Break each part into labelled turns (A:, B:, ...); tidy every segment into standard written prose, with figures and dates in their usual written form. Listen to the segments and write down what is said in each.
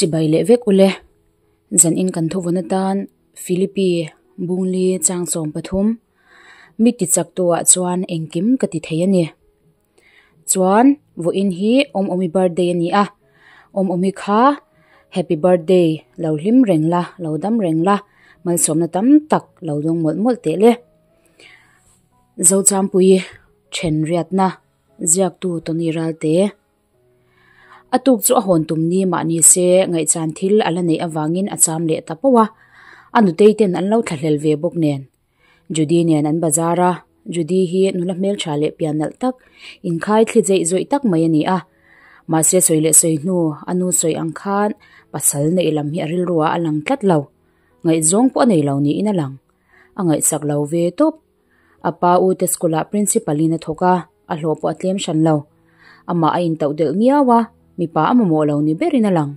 A: Chibai leh vek ule. Zan in kan thuvawn atan Philippi Bungli chang 13 mi ti chak tu ah chuan engkim ka ti thei ani. Chuan vawiin hi Awmawmi birthday ani a, Awmawmi kha happy birthday lo hlim reng la, lo dam reng la, malsawmna tam tak lo dawng mawlh mawlh teh le. Zochampui then riatna ziaktu Tony Ralte. A tuk chu a hawn tum ni mah ni se ngaihchan thil a la neih avangin a cham leh ta poh a, a nutei ten an lo thlahlel ve bawk nen. Judy nen an bazar a, Judy hi nula hmeltha leh pian nalh tak, inkhai thli zeih zawih tak mai a ni a. Mahse sawi leh sawi hnu a nu sawi ang khan pasal neih lam hi a rilru ah a lang tlat lo. Ngaihzawng pawh a nei lo niin a lang. A ngaihsak lo ve tawp. A pa u te school ah principal in a thawk a, a hlawh pawh a tlem hran lo. Amah a intauh delh miau a, mipa a mamawh lo ni berin a lang.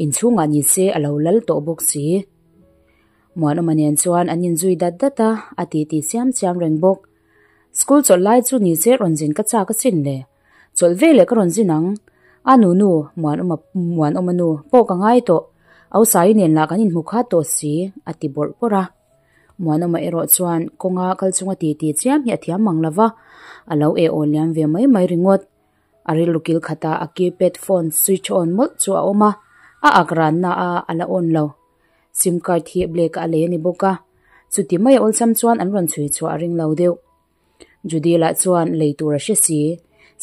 A: Inchhungah ni se a lo lal tawh bawk si. Muanawma nen chuan an inzui dat dat a, a titi chiam chiam reng bawk. School chawlh lai chu ni se rawn zin ka chak asin le. Chawlh ve leh ka rawn zin ang. A nu nu, Muanawma Muanawma nu, pawh ka ngai tawh. Ausaii nen lah kan inhmu khat tawh si, a ti bawrh bawrh a. Muanawma erawh chuan kawnga kal chunga titi chiam hi a thiam mang lo va, a lo eh aw liam ve mai mai ringawt. A rilru kil khatah a keypad phone switch on mawlh chu a awm a, a ak ranna a a la on lo. Sim card hi black a lei a ni bawk a, chuti mai a awlsam chuan an rawn chhui chhuah a ring lo deuh. Judy lah chuan lei tur a hre si,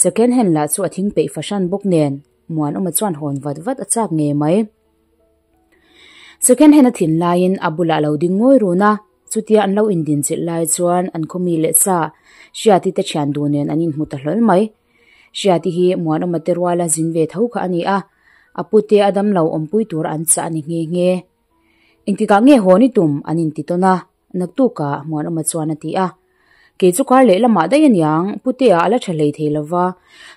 A: second hand lah chu a thing peih fahran bawk nen Muanawma chuan hawn vat vat a chak ngei mai. Second hand a thin laiin a bulah lo ding ngawi run a, chutia an lo indinchilh lai chuan an khawmi leh sa Hriati te thian duh nen an inhmu ta hlawl mai. Hriati hi Muanawma te ruala zin ve tho kha a ni a, a pute a damlo awmpui tur an chah a ni nghe nghe. Engtikah nge hawn i tum an inti tawn a, naktukah Muanawma chuan a ti a. Kei chu kar leh lamah daih aniang, putea a la tha hlei thei lova,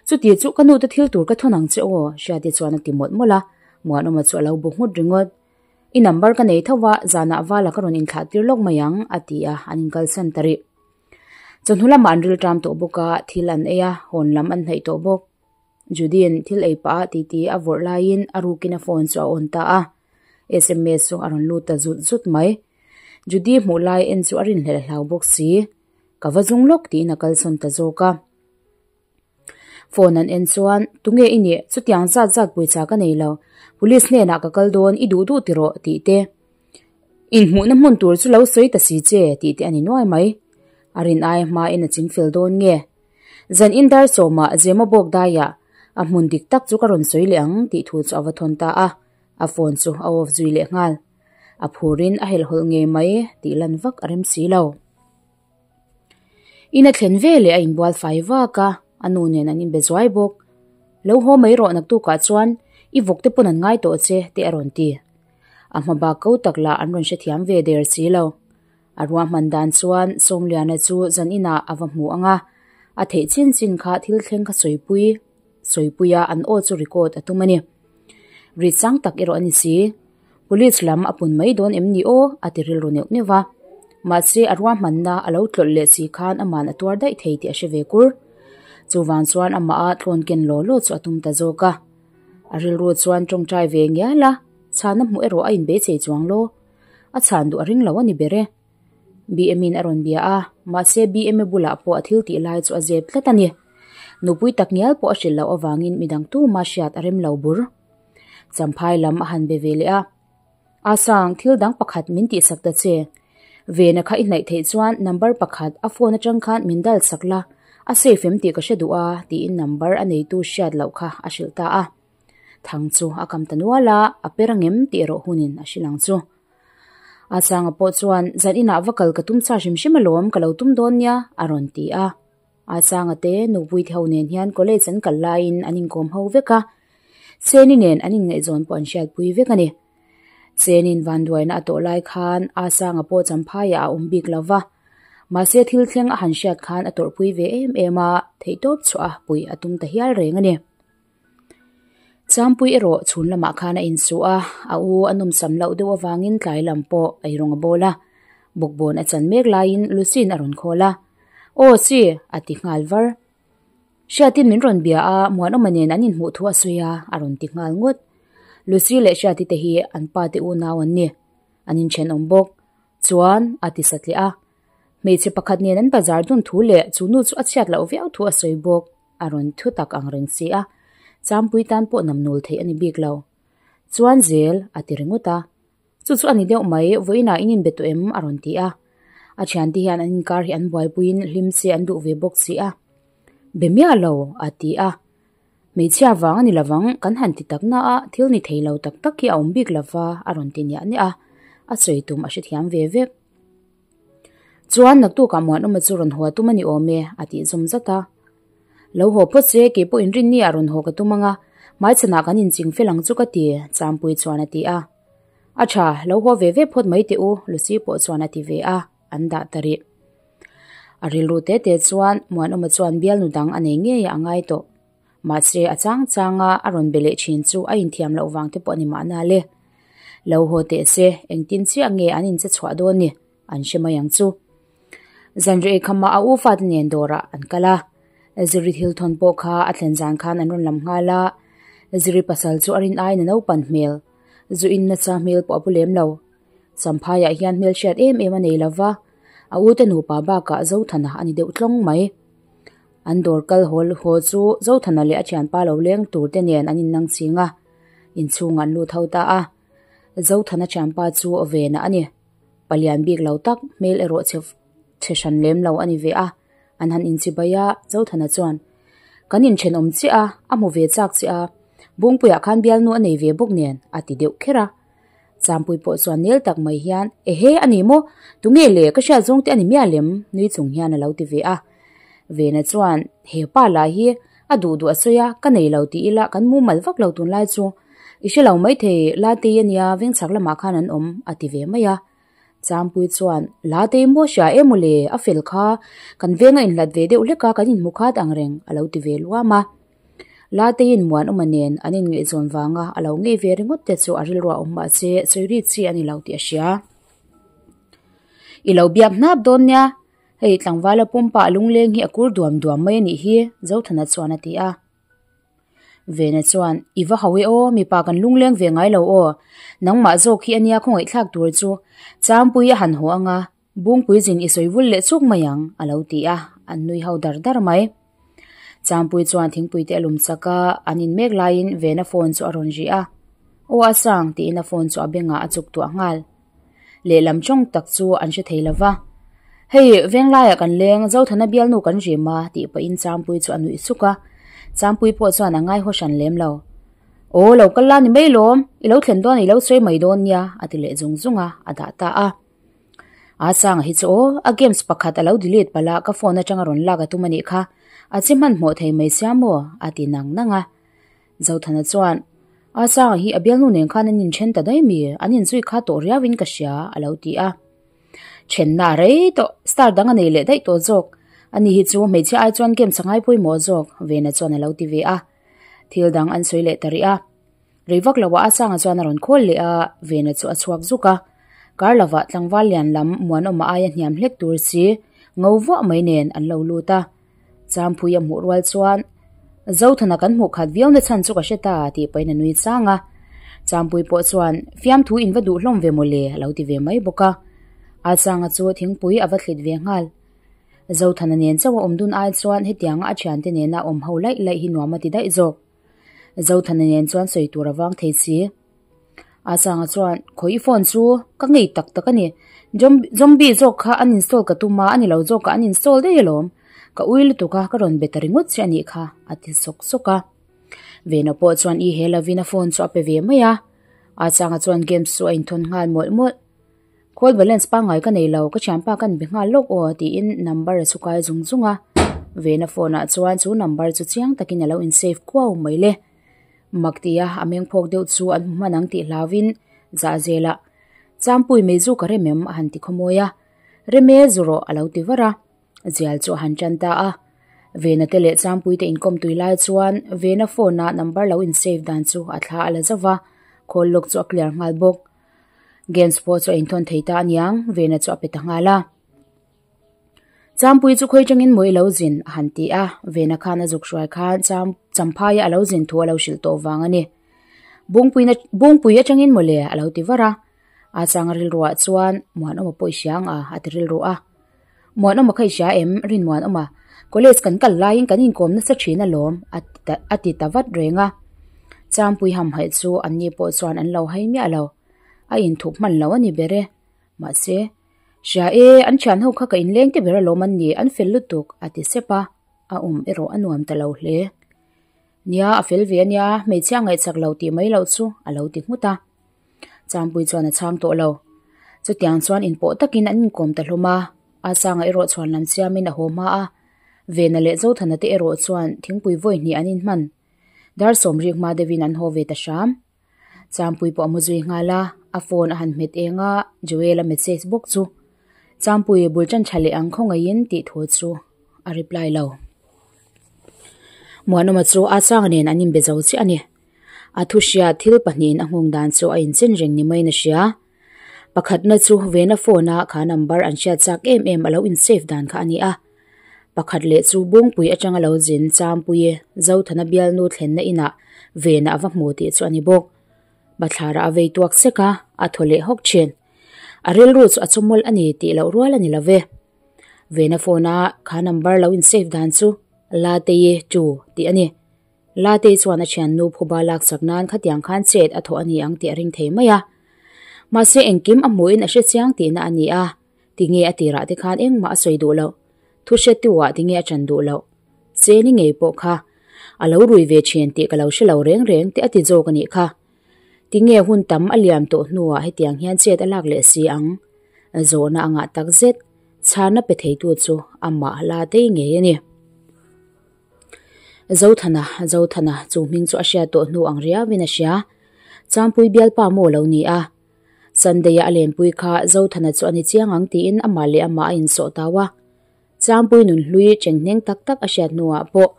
A: chuti chu ka nute thil tur ka thawn ang che aw, Hriati chuan a ti mawlh mawlh a, Muanawma chu a lo bu nghut ringawt. I number ka nei tho a, zanah vala ka rawn inthlah tir lawk mai ang, a ti a, an inkalsan ta rih. Chawhnu lamah an rilṭam tawh bawk a, thil an ei a, hawn lam an hnaih tawh bawk. Judy'n thil ei pah a titi a vawrh laiin a rukin a phone chu a on ta a, sms chu a rawn lut ta zut zut mai. Judy hmuh lai en chu a rinhlelh hlau bawk si. Ka va zung lawk tiin a kalsawn ta zawk a. Phone an en chuan, Tunge i nih? Chutiang zat zat pawisa ka nei lo. Police hnenah ka kal dawn, i duh duh ti rawh tih te. Inhmuhna hmun tur chu lo sawi ta si che tih te a ni nuai mai. A rin ai hmain a chingfel dawn nge? Zan in dar sawmah Zema bawk daiah a hmun dik tak chu ka rawn sawi leh ang tih thu chu a va thawn ta a, a phone chu a off zui leh nghal. A phurin a helhhawlh ngei mai tih lan vak a rem si lo. In a thlen ve leh a inbual fai vak a, a nu nen an inbe zuai bawk. Lo haw mai rawh naktukah chuan i vawk te pawn an ngai tawh che tih a rawn ti. A hma bak ko tak lah an rawn hrethiam ve der si lo. A ruahman dan chuan Sawmliana chu zan inah a va hmu ang a, a theih chin chin kha thil thleng kha sawipui sawipui a an aw chu record a tum a ni. Ri chang tak erawh a ni si. Police lam a pun mai dawn em ni aw a ti rilru neuh neuh va. Mahse a ruahmanna a lo tlawlh leh si khan aman a tuar daih thei tih a hre ve kur. Chuvang chuan amah a tlawn ken law law chu a tum ta zawk a. A rilru chuan tawngtai ve ngial a, chhana hmuh erawh a inbeichei chuang law. A chhan duh a ring lo a ni ber e. BM in a rawn bia a, mahse BM-a bulah pawh a thil tih lai chu a zep tlat a ni. Nupui tak ngial pawh a hrilh loh avangin midang tuma hriat a rem lo bur. Champhai lam a han be ve leh a. A sang, thil dang pakhat min tihsak ta che. Vena kha i hnaih theih chuan number pakhat a phone atang khan min dal sak la, a safe em tih ka hre duh a, tiin number a neitu hriat loh kha a hrilh ta a. Thang chu a kam ta nual a, a per angem tih erawh hunin a hrilh ang chu. A sanga pawh chuan, Zan inah va kal ka tum cha hrim hrim alawm, ka lo tum dawn nia, a rawn ti a. A sanga te nupui te ho nen hian college an kal laiin an inkawm ho vek a, Seni nen an inngaihzawn pawh an hriatpui vek a ni. Seni'n vanduaina a tawh lai khan A sanga pawh champhaiah a awm bik lo va, mahse thil thleng a han hriat khan a tawrhpui ve em em a, theihtawp chhuah a puih a tum ta hial reng a ni. Champui erawh chhun lamah khan a insuh a, a u a nawmsam loh deuh avangin tlai lam pawh a eirawng a bawl a. Bawkbawn a chan mek laiin Lucy'n a rawn khawl a, Aw si! a ti nghal var. Hriatin min rawn bia a, Muanawma nen an inhmuh thu a sawi a, a rawn ti nghal ngawt. Lucy leh Hriati te hi an pa te unau an ni. An inthenawm bawk. Chuan, a ti satliah a. Hmeichhe pakhat nen an bazar dun thu leh chu nu chu a chhiat loh viau thu a sawi bawk. A rawn thu tak ang reng si a. Champui tan pawh namnul theih a ni bik lo. Chuan zel, a ti ringawt a. Chu chu a ni deuh mai, vawiinah in inbe tawh em? a rawn ti a. A thiante hian an inkar hi an buaipuiin hlim se an duh ve bawk si a. Be miah lo, a ti a. Hmeichhia vang a ni lovang, kan han ti tak na a, thil ni thei lo tak tak hi a awm bik lova, a rawn ti niah niah a. A sawi tum a hrethiam ve vek. Chuan naktukah Muanawma chu rawn haw a tum a ni awm e, a tih zawm zat a. Lo haw phawt se, kei pawh inrinni ah rawn haw ka tum ang a, hmaichhanah kan inching fel ang chu ka ti, Champui chuan a ti a. A tha, lo haw ve ve phawt mai teh u, Lucy pawh chuan a ti ve a, an dah ta rih. A rilru te te chuan Muanawma chuan bialnu dang a nei ngei a a ngai tawh. Mahse, a chang changa a rawn be leh thin chu a inthiam loh vang te pawh a ni mahna le. Lo haw teh se, engtin chiah nge an inche chhuah dawn ni? An hre mai ang chu. Zanriah eikhama a u fate nen dawrah an kal a. Ziri thil thawn pawh kha a thlen zan khan an rawn lam nghal a. Ziri pasal chu a rin aiin a naupan hmel. Zu in nasa hmel pawh a pu lem lo. Champhaiah hian hmelhriat em em a nei lo va, a ute nupa bakah Zothana a ni deuh tlawng mai. An dawr kal haw haw chu Zothana leh a thianpa lo leng tur te nen an innang ching a, inchhungah an lut ho ta a. Zothana thianpa chu Vena a ni. Palian bik lo tak, hmel erawh chhe chhe hran lem lo a ni ve a. An han inchibai a, Zothana chuan, Kan inthenawm chiah a, a hmu ve chak chiah a, Bungpuiah khan bialnu a nei ve bawk nen, a ti deuh kher a. Champui pawh chuan nel tak mai hian, Ehe, a ni maw? Tunge le, ka hriat zawng te a ni miah lem, nui chung hian a lo ti ve a. Vena chuan, He pa lah hi a duh duh a sawi a, ka nei lo ti ila kan mumal vak lo tunlai chu. I hre lo maithei, Latei a nia, vengchhak lamah khan an awm, a ti ve mai a. Champui chuan, Latei maw hria em aw le, a fel kha, kan veng a inhlat ve deuh hlek a, kan inhmu khat ang reng, a lo ti ve luam a. Lateiin Muanawma nen an inngaihzawn vanga a lo ngei ve ringawt te chu a rilru a awm mahse sawi ri chi a ni lo tih a hria. I lo biak hnap dawn nia, hei tlangvala pumpa a lungleng hi a kur duam duam mai a nih hi, Zothana chuan a ti a. Vena chuan, I va hau e aw, mipa kan lungleng ve ngai lo aw, nangmah zawk hi a nia khawngaihthlak tur chu Changpui a han haw anga, Bungpui zin i sawi vul leh chuk mai ang, a lo ti a, an nui ho dar dar mai. Changpui chuan thingpui te a lum chak a, an in mek laiin Vena phone chu a rawn ri a. Aw a sang, tiin a phone chu a bengah a chuk tuah nghal. Lehlam tawng tak chu an hre thei lo va. Hei, venglaiah kan leng, Zothana bialnu kan rim a, tih pahin Changpui chu a nuih suk a. Changpui pawh chuan a ngaihaw hran lem lo. Aw, lo kal la ni mai lawm, i lo thlen dawn a i lo sawi mai dawn nia, a ti leh zung zung a, a dah ta a. A sanga hi chu aw, a games pakhat a lo delete palh a, ka phone atanga rawn lak a tum a nih kha, a che hmanhmawh thei mai sia maw? a ti nang nang a. Zothana chuan, A sanga hi a bialnu nen khan an inthen ta daih mi, an inzui kha tawh riauin ka hria, a lo ti a. Thenna a rei tawh, star dang a nei leh daih tawh zawk. Ani hi chu hmeichhia ai chuan games a ngai pawimawh zawk, Vena chuan a lo ti ve a. Thil dang an sawi leh ta rih a. Rei vak loah a sanga chuan a rawn khawl leh a, Vena chu a chhuak zuk a. Kar lovah tlangval lian lam Muanawma aia hniam hlek tur si ngo vuah mai nen an lo lut a. Champui a hmuh rual chuan, Zothana kan hmuh khat viau na chhan chu ka hre ta tih pahin a nui chang a. Champui pawh chuan, Fiamthu in va duh hlawm ve mawle a lo ti ve mai bawk a. A sanga chu thingpui a va thlit ve nghal. Zothana nen chauh a awm dun ai chuan hetianga a thiante nena awm ho laih laih hi nuam a ti daih zawk. Zothana nen chuan sawi tur a vang thei si. A sanga chuan, Khawi i phone chu ka ngei tak tak a ni. Zombie zawk kha an install ka tum a, a ni lo zawk a an install daih alawm. Ka ui lutuk a, ka rawn be ta ringawt che a nih kha, a ti sawk sawk a. Vena pawh chuan i he lovin a phone chu a pe ve mai a. A sanga chuan games chu a inthawn nghal mawlh mawlh. Call balance pangngai ka nei lo, ka thianpa ka ni be nghal lawk aw tiin number a chu kai zung zung a. Vena phone ah chuan chu number chu chiang takin a lo in save kuau mai le. Mak tia a meng phawk deuh chu an hmu hman ang tih hlauin zah zelah Champui meizu ka rem em a han ti khawmawi a. Reme zu rawh a lo ti var a. Zial chu a han tan ta a. Vena te leh Champui te inkawm tui lai chuan Vena phone a number lo in save dan chu a thla a la zauh va, call log chu a clear nghal bawk. Games pawh chu a inthawn thei ta aniang, Vena chu a pe ta nghal a. Champui chu khawi tangin maw i lo zin? a han ti a, Vena khan a zuk hruai khan Cham Champhaia a lo zin thu a lo hrilh tawh vang a ni. Bungpuina Bungpui atangin mawle a lo ti var a. A chang rilruah chuan Muanawma pawh i hria ang a a ti rilru a. Muanawma kha i hria em? Rin Muanawma, College kan kal laiin kan inkawm nasa thin alawm a ti ta a ti ta vat reng a. Changpui hamhaih chu anni pawh chuan an lo hai miah lo. A inthup hman lo a ni ber e. Mahse, Hria e, an thian ho kha ka inleng te ber alawm an ni, an fel lutuk a ti sep a, a awm erawh a nuam ta lo hle. Nia, a fel ve a nia, hmeichhia ngaihchak lo tih mai loh chu a lo ti nghut a. Changpui chuan a chhang tawh lo. Chutiang chuan inpawh takin an inkawm ta hlawm a, a changa erawh chhuan lam siamin a haw hma a, Vena leh Zothana te erawh chuan thingpui vawi hnih an inhman. Dar sawmrik hma deuhin an haw ve ta hram. Changpui pawh a mu zui nghal a, a phone a han hmet eng a, Joel a message bawk chu Changpui bul tan tha leh ang khawngaihin tih thu chu a reply lo. Muanawma chu a changa nen an inbe zo chiah a ni. A thu hria thil pahnihin a nghawng dan chu a inchen reng ni maiin a hria. Pakhatna chu Vena phone a kha number an hriat chak em em a lo in save dan kha a ni a. Pakhat leh chu Bungpui atanga lo zin Champuii Zothana bialnu thlenna inah Vena a va hmu tih chu a ni bawk. Bathlarah a vei tuak sek a, a thaw leh hawk thin. A rilru chu a chawmawlh a ni tih loh rual a ni lo ve. Vena phone a kha number lo in save dan chu Lateii tu tih a ni. Latei chuan a thiannu phuba laksak nan khatiang khan chet a thawh a ni ang tih a ring thei mai a. Mahse engkim a hmuhin a hre chiang tihna a ni a, tinge a tirah te khan engmah a sawi duh loh, thu hretu ah tinge a ṭan duh loh. Cheni ngei pawh kha a lo rui ve ṭhin tih ka lo hre lo reng reng tih a ti zawk a nih kha. Tinge hun tam a liam tawh hnuah hetiang hian chet a lak leh si ang? Zawhna a ngah takzet, chhanna pe theitu chu amah Latei ngei a ni. Zothana, Zothana, chu hming chu a hriat tawh hnu ang riauin a hria. Changpui bialpa maw lo ni a? Sunday-a a lenpui kha Zothana chu a ni chiang ang tiin amah leh amah a insawh tau a. Changpui nunhlui chenghneng tak tak a hriat hnuah pawh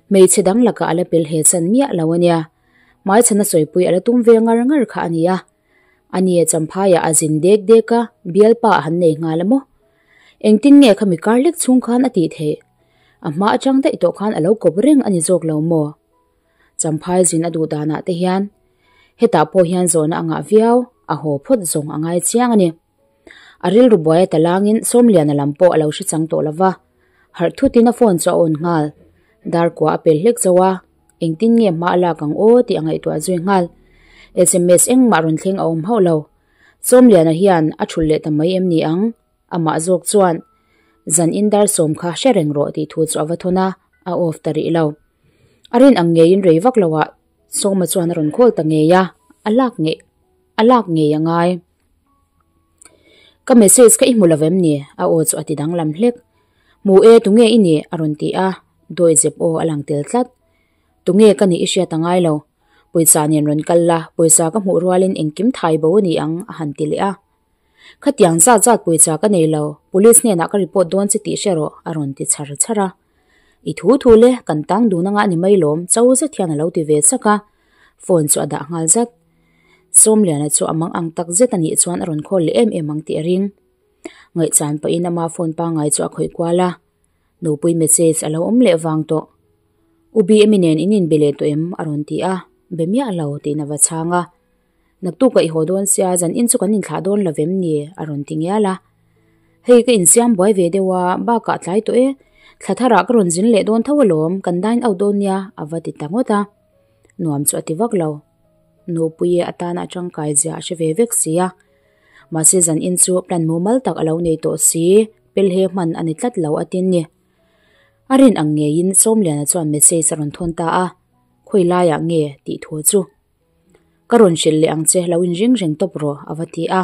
A: hmeichhe dang lakah a la pel he chan miah lo a nia. Hmaichhana sawipui a la tum ve ngar ngar kha a ni a. Ania Champhaiah a zin dek dek a, bialpa a han nei nghal a maw? Engtin nge khami kar lek chhung khan a tih theih? A hma atang daih tawh khan a lo kawp reng a ni zawk lo maw? Champhai zin a duh danah te hian hetah pawh hian zawhna a ngah viau, a haw phawt zawng a ngai chiang a ni. A rilru buai a talangin Sawmliana lam pawh a lo hre chang tawh lo va, harh thutin a phone chu a on nghal. Dar kua a pel hlek zo a, engtin nge hma a lak ang aw tih a ngaihtuah zui nghal. Sms engmah rawn thleng a awm hauh lo. Sawmliana hian a thulh leh ta mai em ni ang? Amah zawk chuan, Zan in dar sawm kha hre reng rawh tih thu chu a va thawn a, a off ta rih lo. A rin ang ngeiin rei vak loah Sawma chuan a rawn call ta ngei a, a lak ngei a lak ngei a ngai. Ka message kha i hmu lo em ni? A aw chu a ti danglam hlek. Hmu e, tunge i nih? a rawn ti a, dawihzep aw a lang tel tlat. Tunge ka nih i hriat a ngai lo. Pawisa nen rawn kal la, pawisa ka hmuh rualin engkim thai bo a ni ang a han ti leh a. Khatiang zat zat pawisa ka nei lo, police hnenah ka report dawn che tih hre rawh, a rawn ti chhar chhar a. I thu thu le, kan tang dun anga a ni mai lawm, cho zet hian a lo ti ve chak a, phone chu a dah nghal zat. Sawmliana chu a mang ang tak zet a nih chuan a rawn call leh em em ang tih a ring. Ngaihchan pahin ama phone pangngai chu a khawih kual a, Nupui message a lo awm leh vang tawh. U BM-i nen in inbe leh tawh em? a rawn ti a, be miah lo tiin a va chhang a. Naktuk a i haw dawn sia, zan in chu kan inthlah dawn lo vem ni? a rawn ti ngial a. Hei ka insiam buai ve deuh a, bakah tlai tawh e, thla tharah ka rawn zin leh dawn tho alawm, kan dine out dawn nia, a va ti ta ngawt a. Nuam chu a ti vak lo. Nupui atana a tangkai zia a hre ve vek si a. Mahse zan in chu plan mumal tak a lo nei tawh si, pelhe hman a ni tlat lo a tin ni. A rin ang ngeiin Sawmliana chuan message a rawn thawn ta a, khawi laiah nge tih thu chu. Ka rawn hrilh leh ang che, lo inring reng tawp rawh, a va ti a.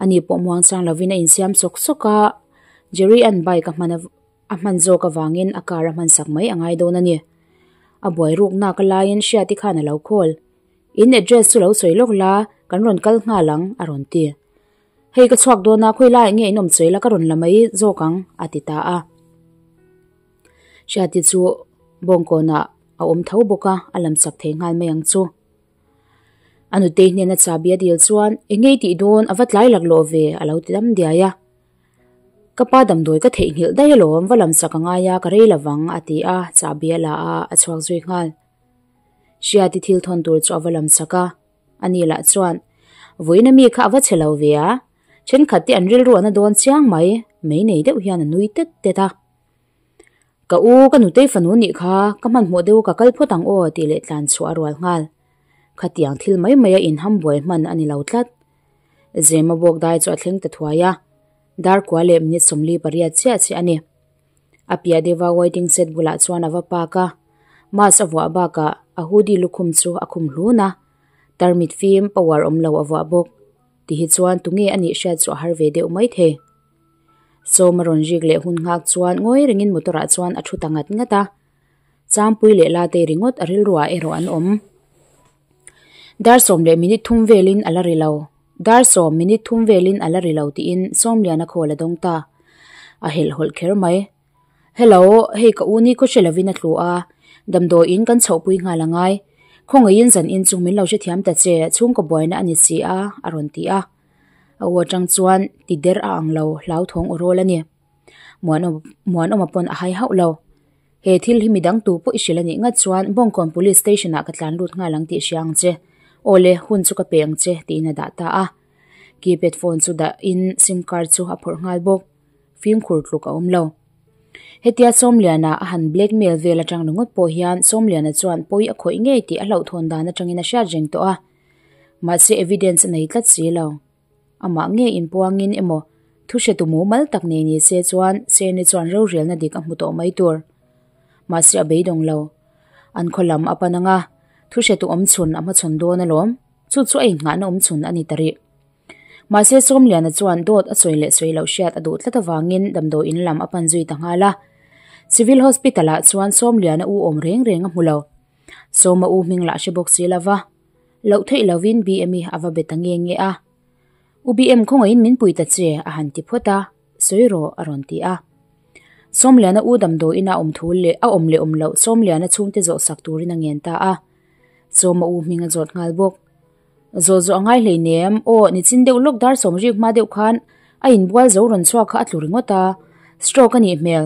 A: Ani pawh muangchang lovin a insiam sawk sawk a, Jerry-a'n bike a hman a hman zawk avangin a car a hmansak mai a ngai dawn a ni. A buai ruk nak a laiin Hriati khan a lo call. In address chu lo sawi lawk la, kan rawn kal nghal ang, a rawn ti. Hei ka chhuak dawn a, khawi laiah nge in awm sawi la ka rawn la mai zawk ang, a ti ta a. Hriati chu bawngkawnah a awm tho bawk a, a lam chak thei nghal mai ang chu. A nutei hnena chahbi a dil chuan, Eng ngei tih dawn, a va tlai laklawh ve, a lo ti dam diai a. Ka pa damdawi ka theihnghilh daih alawm, va lam chak a ngai a, ka rei lovang, a ti a, chahbi a la a, a chhuak zui nghal. Hriati thil thawn tur chu a va lam chak a. Ani lah chuan, Vawiin ami kha a va chhe lo ve a, thenkhat te an rilru an a dawn chiang mai, mei nei deuh hian a nui tet tet a. Ka u, ka nutei fanu nih kha, ka hmanhmawh deuh ka kal phawt ang aw tih leh tlan chhuah a rual nghal. Khatiang thil mai mai a inham buai hman a ni lo tlat. Zema bawk dai chu a thleng ta thuai a, dar kua leh minute 48 chiah chiah a ni. A piah deuha waiting shed bulah chuan a va park a, mask a vuah bakah a hoodie lukhum chu a khum hlun a, tarmit fim power awm lo a vuah bawk. Tihi chuan tunge a nih hriat chu a har ve deuh maithei. Sawm a rawn rik leh hun nghak chuan ngawi rengin motor ah chuan a thu ta ngat ngat a. Changpui leh Latei ringawt a rilruah erawh an awm. Dar sawm leh minute thum velin a la ri lo. Dar sawm minute thum velin a la ri lo tiin Sawmliana call a dawng ta. A helhhawlh kher mai. Hello, hei ka u ni khaw hre lovin a tlu a, damdawiin kan chhohpui nghal a ngai. Khawngaihin zan in chu min lo hrethiam ta che, chhungkaw buaina a ni si a, a rawn ti a. A u atang chuan ti der a ang lo, hlauthawng aw rawl a ni. Muanawma pawn a hai hauh lo. He thil hi midang tu pawh i hrilh a nih ngat chuan Bawngkawn Police Station ah ka tlan lut nghal ang tih hria ang che. Aw le, hun chu ka pe ang che, tiin a dah ta a. Keypad phone chu dah in sim card chu a phawrh nghal bawk. Fimkhur tluk a awm lo. Hetia Sawmliana a han blackmail vel atang ringawt pawh hian Sawmliana chuan pawi a khawih ngei tih a hlauhthawn dan atangin a hriat reng tawh a. Mahse evidence a nei tlat si lo. Amah nge inpuangin emaw thu hretu mumal tak nei ni se chuan Seni chuan rorelna dik a hmu tawh mai tur. Mahse a beidawng lo. An khaw lam a pan anga thu hretu awm chhun a hmachhawn dawn alawm. Chu chu a inngahna awm chhun a ni ta rih. Mahse Sawmliana chuan dawt a sawi leh sawi loh hriat a duh tlat avangin damdawiin lam a pan zui ta nghal a. Civil Hospital ah chuan Sawmliana u awm reng reng a hmu lo. Sawma u hming lah hre bawk si lova. Loh theih lovin BM-i a va be ta nge nge a. U BM khawngaihin min pui ta che a han ti phawt a, sawi rawh a rawn ti a. Sawmliana u damdawiin a awm thu leh a awm leh awm loh Sawmliana chhungte zawh sak turin a ngen ta a. Sawma u hming a zawt nghal bawk. Zawh zawh a ngai hleinem, aw nichin deuh lawk dar sawm rik hma deuh khan a inbual zo rawn chhuak kha a tlu ringawt a, stroke a nih hmel.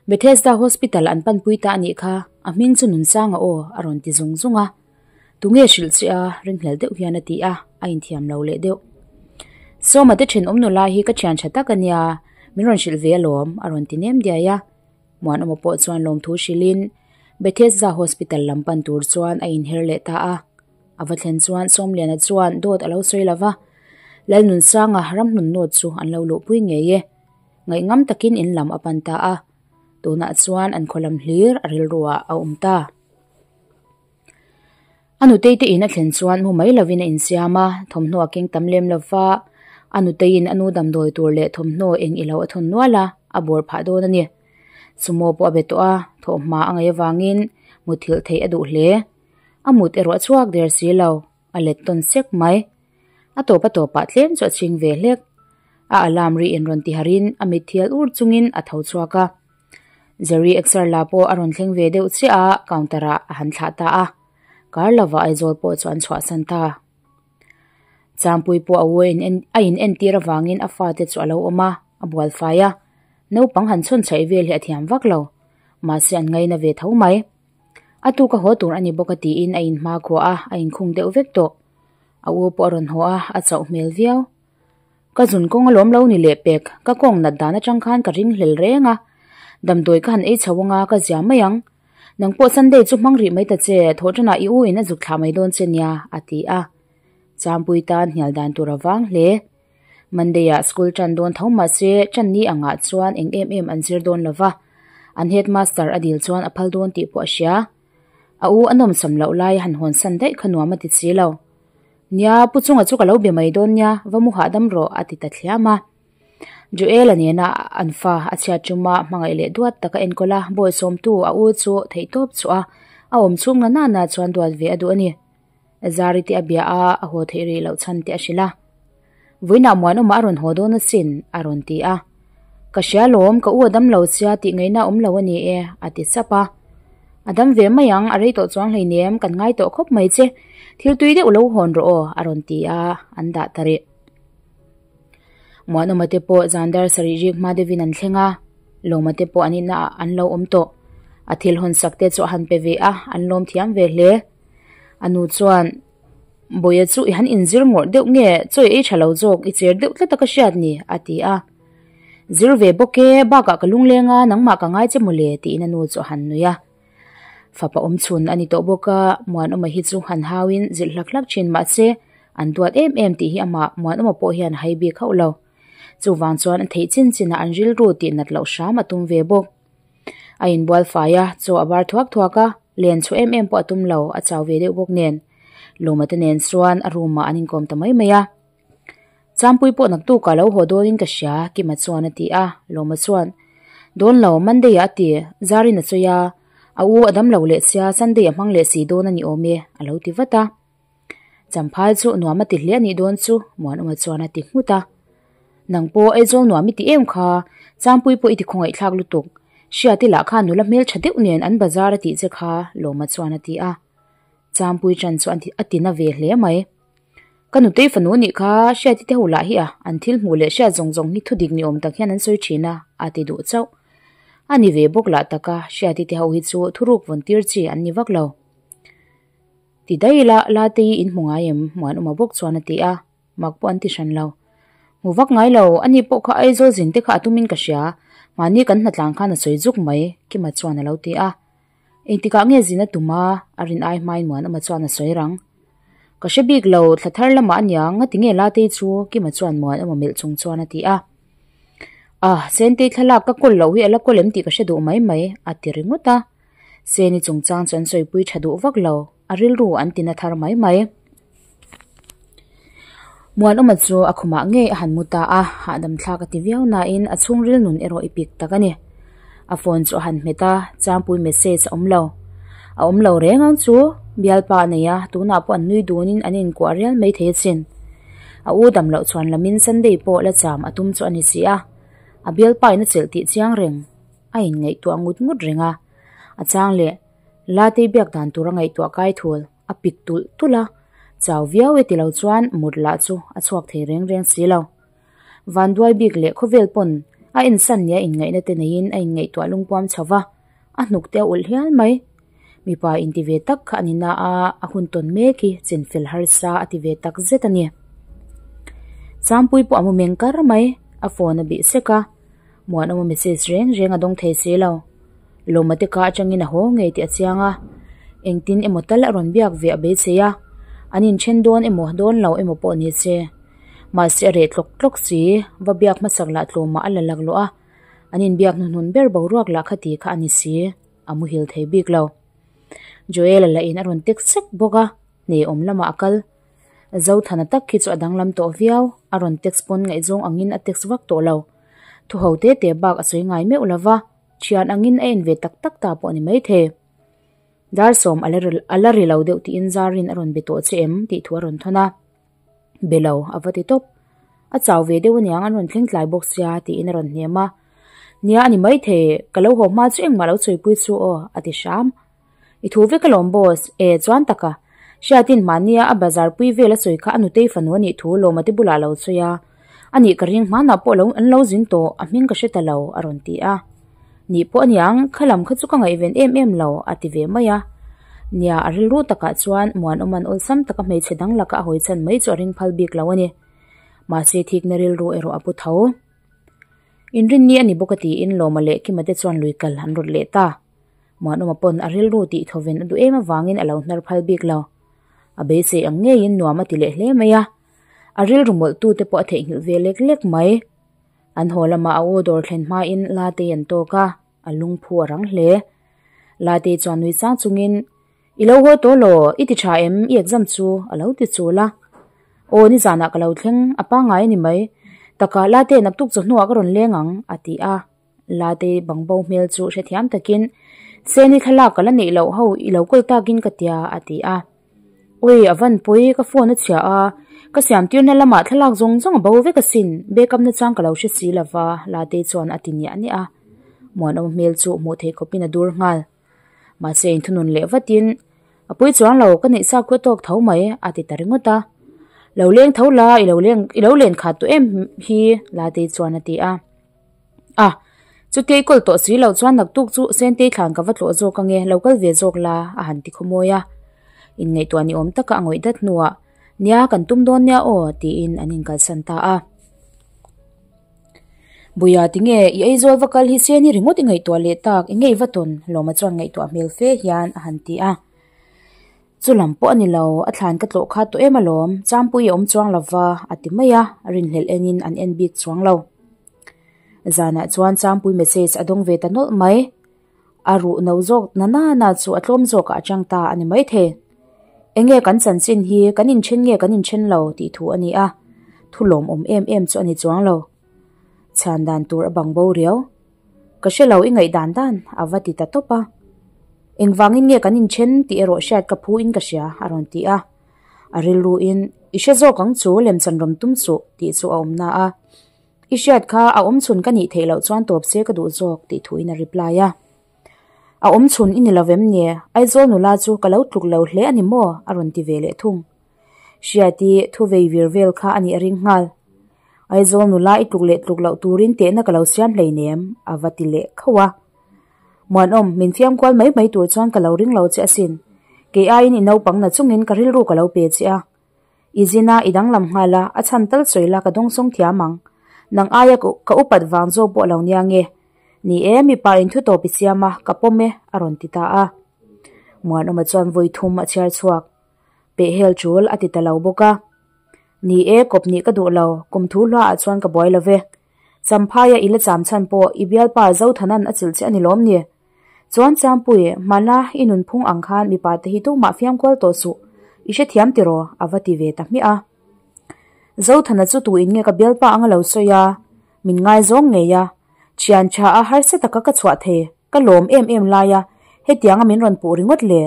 A: Bethesda Hospital an panpui ta a nih kha, a hming chu Nunsanga aw a rawn ti zung zung a. Tunge hrilh che a, ringhlel deuh hian a ti a, a inthiam lo leh deuh. Sawma te thenawm nula hi ka thian tha tak a nia, min rawn hrilh ve alawm, a rawn ti nem diai a. Muanawma pawh chuan lawmthu hrilhin Bethesda Hospital lam pan tur chuan a inher leh ta a. A va thlen chuan Sawmliana chuan dawt a lo sawi lo va, Lalnunsanga ramhlun nawt chu an lo luhpui ngei e. Ngaihngam takin in lam a pan ta a, tunah chuan an khaw lam hlir a rilruah a awm ta. A nutei te in a thlen chuan mu mai lovin a insiam a, thawmhnaw a keng tam lem lo va, a nuteiin a nu damdawi tur leh thawmhnaw eng ilo a thawn nual a, a bawr phah dawn a ni. Sumo pawh a be tawh a, thawhhma a ngaih avangin muthilh theih a duh hle. A mut erawh a chhuak der si lo, a let tawn sek mai. A tawp a tawpah tlem chu a chhing ve hlek. A alarm ri in rawn ti harin a mit thial ur chungin a tho chhuak a. Jerry exer la pawh a rawn thleng ve deuh chiah a, counter ah a han thlah ta a. Kar lova Aizawl pawh chu an chhuahsan ta. Changpui pawh a u a in entir avangin a fate chu a lo awm a, a bual fai a. Naupang han chhawn chhaih vel hi a thiam vak lo. Mahse an ngaina ve tho mai. A tuk a haw tur a ni bawk a tiin a inhma khuah a, a inkhung deuh vek tawh. A u pawh a rawn haw a, a chauh hmel viau. Ka zun kawng alawm lo ni leh pek, ka kawng nat dan atang khan ka ring hlel reng a. Damdawi ka han ei chho anga ka zia mai ang. Nang pawh Sunday chu hmang rih mai ta che, thawhtanah i u in a zuk thlah mai dawn che nia, a ti a. Champui tan hnial dan tur a vang hle. Monday ah school tan dawn tho mahse tan ni angah chuan eng em em an zir dawn lova. An headmaster a dil chuan a phal dawn tih pawh a hria. A u a nawmsam loh lai han hawn san daih kha nuam a ti si lo. Nia, Pu Chunga chu ka lo be mai dawn nia, va mu hahdam rawh a ti ta thliam a. Joel-a nena an fa a chhiat ṭuma hmangaih leh duat taka enkawl a, bawihsawmtu a u chu theihtawp chhuah a, a awm chhung na nana chuan duat ve a duh a ni. Zari te a bia a, a haw theih rih loh chhan te a hrilh a. Vawiinah Muanawma a rawn haw dawn asin, a rawn ti a. Ka hria lawm, ka u a dam lo sia tih ngaihna awm lo a ni e, a ti sap a. A dam ve mai ang, a rei tawh chuang hleinem, kan ngai tawh khawp mai che. Thil tui deuh lo hawn rawh aw, a rawn ti a, an dah ta rih. Muanawma te pawh zan dar sarih rik hma deuhin an thleng a, Lawma te pawh an inah an lo awm tawh. A thil hawn sak te chu a han pe ve a, an lawm thiam ve hle. A nu chuan. Bawia chu i han inzir ngawrh deuh nge chaw i ei tha lo zawk i cher deuh tlat a ka hriat ni a ti a. Zir ve bawk e, bakah ka lungleng a, nangmah ka ngai che mawle tiin a nu chu a han nui a. Fapa awm chhun a ni tawh bawk a, Muanawma hi chu han hauin zilh hlak hlak thin mahse an duat em em tih hi amah Muanawma pawh hian a hai bik hauh lo. Chuvang chuan a theih chin chinah an rilru tih nat loh hram a tum ve bawk. A inbual fai a, chaw a bar thuak thuak a, len chhuah em em pawh a tum lo, a chau ve deuh bawk nen. Lawma te nen chuan a room ah an inkawm ta mai mai a. Champui pawh naktukah lo haw dawnin ka hria, Kima chuan a ti a, Lawma chuan, Dawn lo, Monday ah a ti, Zarin a sawi a, a u a dam lo leh sia, Sunday a hmang leh si dawn a ni awm e, a lo ti vat a. Champhai chu nuam a ti hle a nih dawn chu, Muanawma chuan a ti nghut a. Nang pawh Aizawl nuam i ti em kha, Champui pawh i ti khawngaihthlak lutuk. Hriati lah khan nula hmeltha deuh nen an bazar a tih che kha, Lawma chuan a ti a. Champui chan chu a ti na ve hle mai. Ka nutei fanu nih kha, Hriati te ho lah hi a, an thil hmuh leh hriat zawng zawng hi thudik ni awm tak hian an sawi thin a, a ti duh chauh. A ni ve bawk lah tak a, Hriati te ho hi chu thuruk vawn tir chi an ni vak lo. Ti daih ila, Latei in hmu ngai em? Muanawma bawk chuan a ti a, mak pawh an ti hran lo. Hmu vak ngai lo, ani pawh kha Aizawl zin te kha a tumin ka hria, mahni kan hnatlang khan a sawi zuk mai, Kima chuan a lo ti a. Engtikah nge zin a tum a? A rin ai hmain Muanawma chuan a sawi rang. Ka hre bik lo, thla thar lamah a nia, ngati nge Latei chu? Kima chuan Muanawma melh chung chuan a ti a. Ah, Sentei thlalak ka kawl loh hi a la kawl em tih ka hre duh mai mai, a ti ringawt a. Seni chungchang chu an sawipui tha duh vak lo, a rilru an ti na thar mai mai. Muanawma chu a khumah ngei a han mu ta a, hahdam thlak a ti viau nain a chhungril nun erawh i pik tak a ni. A phone chu a han hmet a, Changpui message a awm lo. A awm lo reng ang chu, bialpa a nei a, tunah pawh an nui dunin an inkuah rial mai thei asin. A u dam loh chuan lamin Sunday pawh la cham a tum chu a ni si a, a bialpa in a chelh tih chiang reng. A inngaihtuah ngut ngut reng a, a chang leh Latei biak dan tur a ngaihtuah kai thul a pik tulh tulh a, chau viau e tilo chuan mut lah chu a chhuak thei reng reng si lo. Vanduai bik leh khawvel pawn a ensan nia inngaihna te neiin a inngaihtuah lungpuam chho va, a hnuk te a ulh hial mai. Mipa inti ve tak kha a ni na a, a hun tawn mek hi chinfel harsa a ti ve tak zet a ni. Changpui pawh a mu meng kar mai, a phone a bih sek a. Muanawma message reng reng a dawng thei si lo. Lawma te ka atangin a haw ngei tih a chiang a, engtin emaw tal a rawn biak ve a beisei a, an inthen dawn emaw dawn lo emaw pawh ni se. Mahse a reh tlawk tlawk si, va biak hmasak lah tlawmah a la laklawh a, an inbiak hnuhnun ber boruak lah kha ti kha a ni si, a muhil thei bik lo. Joel-a lah in a rawn tek sek bawk a, hne awm lamah a kal. Zothana tak khi chu a danglam tawh viau, a rawn text pawn ngaihzawng angin a text vak tawh lo. Thu ho te te bak a sawi ngai meuh lova, thian angin a en ve tak tak ta pawh a ni maithei. Dar sawm a la a la ri lo deuh tiin Zarin a rawn be tawh che em tih thu a rawn thawn a. Be lo, a va ti tawp. A chau ve deuh aniang an rawn thleng tlai bawk sia tiin a rawn hnem a. Nia a ni maithei, ka lo haw hma chu engmah lo chawipui chu aw, a ti hram. I thu vek alawm boss, e chuan taka. Hriatin mahnia a bazar pui vel a sawi kha a nutei fanu a nih thu Lawma te bulah a lo sawi a. A nih ka ring hmanah pawh lo an lo zin tawh, a hming ka hre ta lo a rawn ti a. Nih pawh aniang, kha lam kha chu ka ngaihven em em lo a ti ve mai a. Nia, a rilru takah chuan Muanawma'n awlsam taka hmeichhe dang laka a hawi chhan mai chu a ring phal bik lo a ni. Mahse thikna rilru erawh a pu tho. Inrinni a ni bawk a tiin Lawma leh Kima te chuan lui kal an rawt leh ta. Muanawma pawn a rilru tih thawven a duh em avangin a lo hnar phal bik lo. A beisei ang ngeiin nuam a ti leh hle mai a, a rilru mawlhtu te pawh a theihnghilh ve lek lek mai. An haw lamah a u dawr thlen hmain Latei an tawk a, a lungphu a rang hle. Latei chuan nui sang chungin, I lo haw tawh law, i ti tha em, i exam chu a lo ti chul a. Aw nizanah ka lo thleng, a pangngai a ni mai. Takah Latei naktuk chawhnuah ka rawn leng ang, a ti a. Latei bangbo hmel chu hrethiam takin, Seni thlalak ka la neih loh ho i lo kawl takin ka tia, a ti a. Ui, a van pawi, ka phone a chhia a, ka siam tirna lamah thlalak zawng zawng a bo vek asin, backup na chang ka lo hre si lova, Latei chuan a ti niah niah a. Muanawma hmel chu hmuh theih khawpin a dur nghal. Mahse inthunun leh vatin, A pui chuang lo, ka neih sa khu a tawk tho mai, a ti ta ringawt a. Lo leng tho la, i lo leng, i lo len khat tawh em hi, Latei chuan a ti a. A, chutia i kawl tawh si loh chuan naktuk chu Sentei thlan ka va tlawh zawk ange, lo kal ve zawk la, a han ti khawmawi a. Inngaihtuah ni awm taka a ngawih dat hnuah, Nia, kan tum dawn nia aw, tiin an inkalsan ta a. Buia tinge i Aizawl va kal hi Seni ringawt i ngaihtuah leh tak, enge i va tawn? Lawma chuan ngaihtuah hmel fe hian a han ti a. Chu lam pawh a ni lo, a thlan ka tlawh kha tawh em alawm, Champui a awm chuang lo va, a ti mai a, rinhlelh enin an en bik chuang lo. Zanah chuan Champui message a dawng ve ta nawlh mai. A ruh no zawk na na na chu a tlawm zawkah a chang ta a ni maithei. Enge kan chanchin hi kan inthen nge kan inthen lo tih thu a ni a, thu lawmawm em em chu a ni chuang lo. Chhan dan tur a bang bo riau. Ka hre lo i ngaih dan dan a va ti ta tawp a. Engvangin nge kan inthen tih erawh hriat ka phu in ka hria a rawn ti a. A rilru in i hre zawk ang chu lemchan rawn tum suh tih chu a awm na a. I hriat kha a awm chhun ka nih theih loh chuan tawp se ka duh zawk tih thuin a reply a. A awm chhun i ni lo vem ni? Aizawl nula chu ka lo tluk lo hle a ni maw? a rawn ti ve leh thung. Hriati thu vei vir vel kha a nih a ring nghal. Aizawl nula i tluk leh tluk loh turin tehna ka lo siam hleinem a va ti leh khauh a. Muanawm, min fiam kual mai mai tur chuan ka lo ring lo che asin. Kei aiin i naupang na chungin ka rilru ka lo pe che a. I zin a, i danglam nghal a, a chhan tal sawi la ka dawngsawng thiam ang. Nang aia ka upat vang zawk pawh lo nia nge. Ni e, mipa in thu tawp i siam a, ka pawm e, a rawn ti ta a. Muanawma chuan vawi thum a chhiar chhuak. Pehhel tul a ti ta lo bawk a. Ni e, kawp nih ka duh lo, kum thu hluaah chuan ka buai lo ve. Champhaia i la cham chhan pawh i bialpa Zothanan a chilh che a ni lawm ni? Chuan Champui, hmana i nunphung ang khan mipa te hi tumah fiam kual tawh suh, i hrethiam tiraw? a va ti ve ta hmiah a. Zothana chu tuin nge ka bialpa anga lo sawi a, min ngaizawng ngei a, thian tha a harsa taka ka chhuah thei, ka lawm em em lai a, hetianga min rawn puh ringawt le?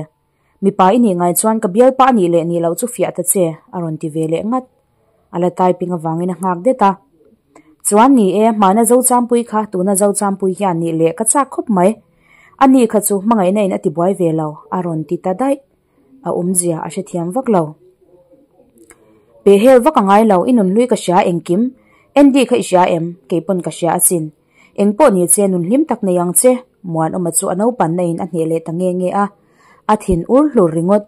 A: Mipa i nih ngai chuan ka bialpa a nih leh nih loh chu fiah ta che, a rawn ti ve leh ngat. A la typing avangin a nghak det a. Chuan ni e, hmana Zochampui kha tuna Zochampui hian nih leh ka chak khawp mai. A ni kha chu hmangaihna in a ti buai ve lo, a rawn ti ta daih. A awmzia a hrethiam vak lo. Pehhel vak a ngai lo, i nunhlui ka hria engkim. Andy kha i hria em? Keipawn ka hria asin. Engpawh ni che nun hlim tak nei ang che, Muanawma chu a naupanna in a hneh leh ta nge nge a, a thin ur hlur ringawt.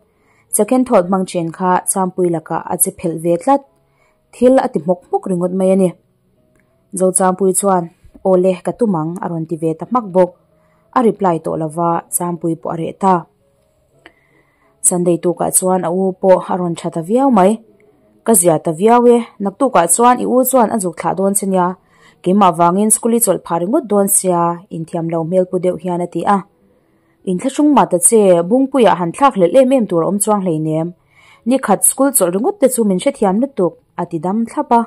A: Second thought hmang chen kha Champui lakah a che phelh ve tlat. Thil a ti hmawk hmawk ringawt mai a ni. Zochampui chuan, Awle, ka tum ang, a rawn ti ve ta hmak bawk. A reply tawh lova, Champui pawh a reh ta. Sunday tukah chuan a u pawh a rawn tha ta viau mai. Ka zia ta viau e, naktukah chuan i u chuan a zuk thlah dawn che nia, keimah vangin school i chawlh phah ringawt dawn sia, inthiam lo hmel pu deuh hian a ti a. Inthlahrung mah ta che, Bungpuiah han thlak hlelh em em tur a awm chuang hleinem. Nikhat school chawlh ringawt te chu min hrethiam lutuk, a ti dam thlap a.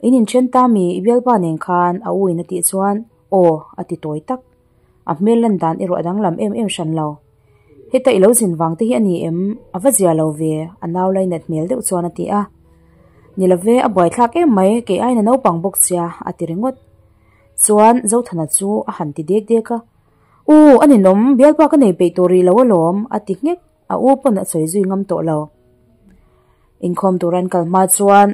A: In inthen ta mi, i bialpa nen khan a u in a tih chuan, Aw, a ti tawi tak. A hmel lan dan erawh a danglam em em hran lo. Heta i lo zin vang te hi a ni em? A va zia lo ve, a nau lainat hmel deuh chuan a ti a. Ni lo ve, a buaithlak em mai, kei aiin a naupang bawk sia, a ti ringawt. Chuan Zothana chu a han ti dek dek a, U, a ninawm, bialpa ka nei peih tawh rih lo alawm, a ti nghek, a u pawn a sawi zui ngam tawh lo. Inkhawm tur an kal hma chuan,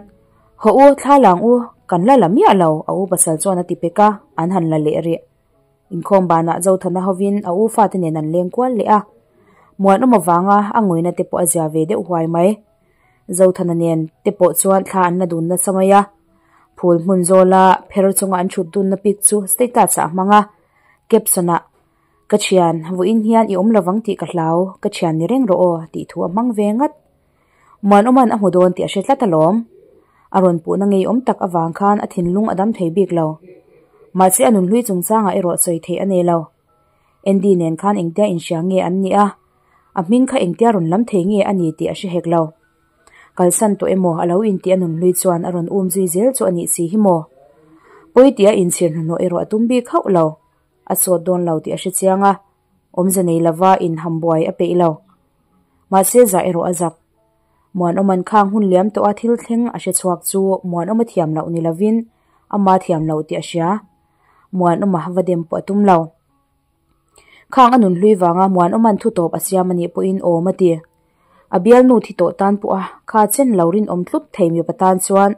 A: Hawh u, thla lang u, kan la la miah lo, a u pasal chuan a ti pek a, an han la leh rih. Inkhawm banah Zothana hovin a u fate nen an leng kual leh a. Muanawm avanga a ngawihna te pawh a zia ve deuh huai mai. Zothana nen te pawh chuan thla an la dun nasa mai a. Phul hmun zawla pher chunga an thut dunna pic chu status ah a hmang a. Caption ah, Ka thian, vawiin hian i awm lovang tih ka hlau, ka thian ni reng rawh aw tih thu a hmang ve ngat. Muanawma'n a hmu dawn tih a hre tlat alawm. A rawn puhna ngeiawm tak avang khan a thinlung a dam thei bik lo. Mahse a nunhlui chungchangah erawh sawi theih a nei lo. Andy nen khan engtia inhria nge an nih a, a hming kha engtia rawn lam thei nge a ni tih a hre hek lo. Kalsan tawh emaw a lo intih a nunhlui chuan a rawn um zui zel chu a nih si hi maw? Pawi tih a inchhir hnuhnawh erawh a tum bik hauh lo. A sawt dawn lo tih a hre chiang a, awmze nei lova inhambuai a peih lo. Mahse zah erawh a zak. Muanawma'n khang hun liam tawha thil thleng a hre chhuak chu Muanawma thiam loh ni lovin ama thiam loh tih a hria. Muanawma va dem pawh a tum lo. Khang a nunhlui vanga Muanawma'n thu tawp a siam a nih pawhin awm a ti. A bialnu thi tawh tan pawha kha chen lo rinawm tlup thei mipa tan chuan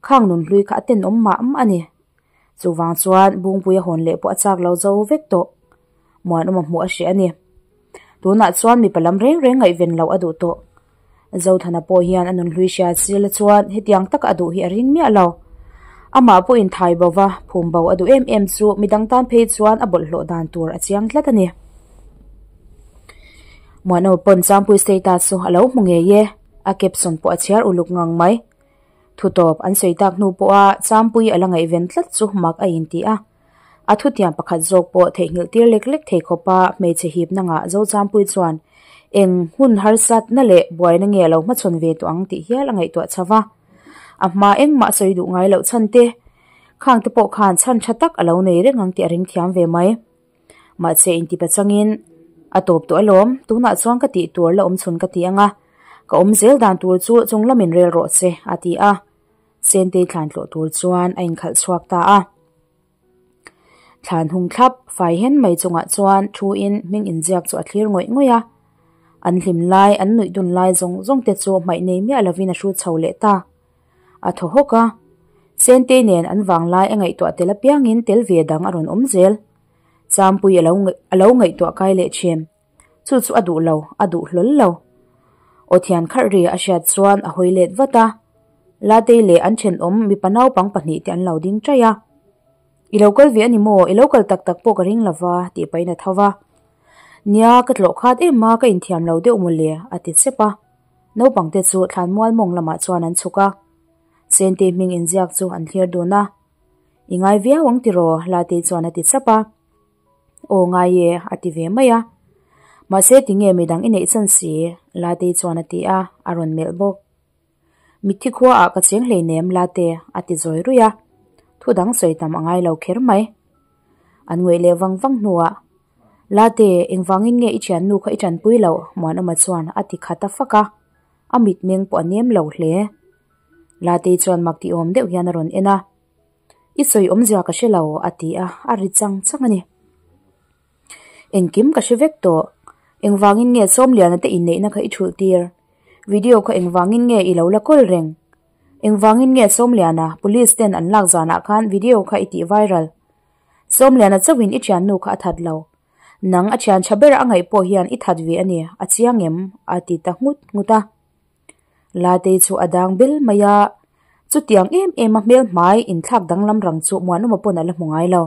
A: khang nunhlui kha a tenawm mah mah a ni. Chuvang chuan Bungpui a hawn leh pawh a chak lo zo vek tawh. Muanawma hmuh a hreh a ni. Tunah chuan mipa lam reng reng ngaihven loh a duh tawh. Zothana pawh hian a nunhlui hria sila chuan hetiang taka a duh hi a ring miah lo. Amah pawhin thai bo va, phum bo a duh em em chu midang tan phei chuan a bawlhhlawh dan tur a chiang tlat a ni. Muanawma pawn Changpui status chu a lo hmu ngei e, a caption pawh a chhiar uluk ngang mai. Thutawp an sawi tak hnu pawha Changpui a la ngaihven tlat chu mak a inti a. A thutiam pakhat zawk pawh theihnghilh tir lek lek thei khawpa hmeichhe hipna ngah Zochangpui chuan eng hun harsatna leh buaina nge a lo hmachhawn ve tawh ang tih hial a ngaihtuah chho va. A hma engmah a sawi duh ngai loh chhan te, khang te pawh khan chhan tha tak a lo nei reng ang tih a ring thiam ve mai. Mahse intipa changin a tawp tawh alawm, tunah chuan ka tih tur la awm chhun ka ti ang a, ka awm zel dan tur chu chung lamin rel rawh che a ti a. Sentei thlan tlawh tur chuan a inkhalh chhuak ta a. Thlan hung thlap fai hen mai chungah chuan thu in hming inziak chu a thlir ngawih ngawih a. An hlim lai, an nuih dun lai zawng zawng te chu hmaih nei miah lovin a hrut chho leh ta. A thaw hawk a, Sentei nen an vang lai a ngaihtuah tel apiangin tel ve dang a rawn awm zel. Champui a lo a lo ngaihtuah kai leh thin. Chu chu a duh lo, a duh hlawl lo. Aw thian kharh ri a hriat chuan a hawi let vat a. Latei leh an thenawm mipa naupang pahnihte an lo ding ṭaih a. I lo kal ve a ni maw? I lo kal tak tak pawh ka ring lo va, tih pahin a tho va. Nia, ka tlawh khat em a, ka inthiam lo deuh mawle, a ti chep a. Naupangte chu thlan mual mawng lamah chuan an chhuk a. Sente hming inziak chu an thlir dun a. I ngai viau ang tiraw? Latei chuan a ti chap a. Aw ngai e, a ti ve mai a. Mahse tinge midang i neih chan si? Latei chuan a ti a, a rawn melh bawk. Mitthi khua ah ka cheng hleinem Late, a ti zawi ruih a. Thu dang sawi tam a ngai lo kher mai. An ngawih leh vang vang hnuah, Late, engvangin nge i thiannu kha i tanpui loh? Muanawma chuan a ti khat a fak a. A mitmeng pawh a nem lo hle. Latei chuan mak ti awm deuh hian a rawn en a. I sawi awmzia ka hre lo, a ti a, a ri chang chang a ni. Engkim ka hre vek tawh. Engvangin nge Sawmliana te inneihna kha i thulh tir? Video kha engvangin nge i lo la kawl reng? Engvangin nge Sawmliana, police ten an lak zanah khan video kha i tih viral? Sawmliana chauhin i thiannu kha a that lo. Nang a thian tha ber a ngaih pawh hian i that ve a ni, a chiang em? a ti ta nghut nghut a. Latei chu a dang bel mai a, chutiang em em a hmel hmai inthlak danglam rang chu Muanawma pawn a la hmu ngai lo.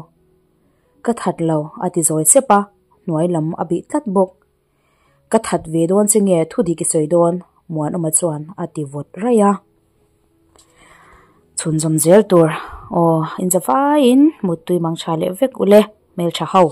A: Ka that lo, a ti zawi sep a, hnuai lam a bih tlat bawk. Ka that ve dawn che nge thu dik i sawi dawn? Muanawma chuan a ti vawt raih a. Chhunzawm zel tur, aw, inzavaiin muttui mang tha leh vek ule, hmeltha ho.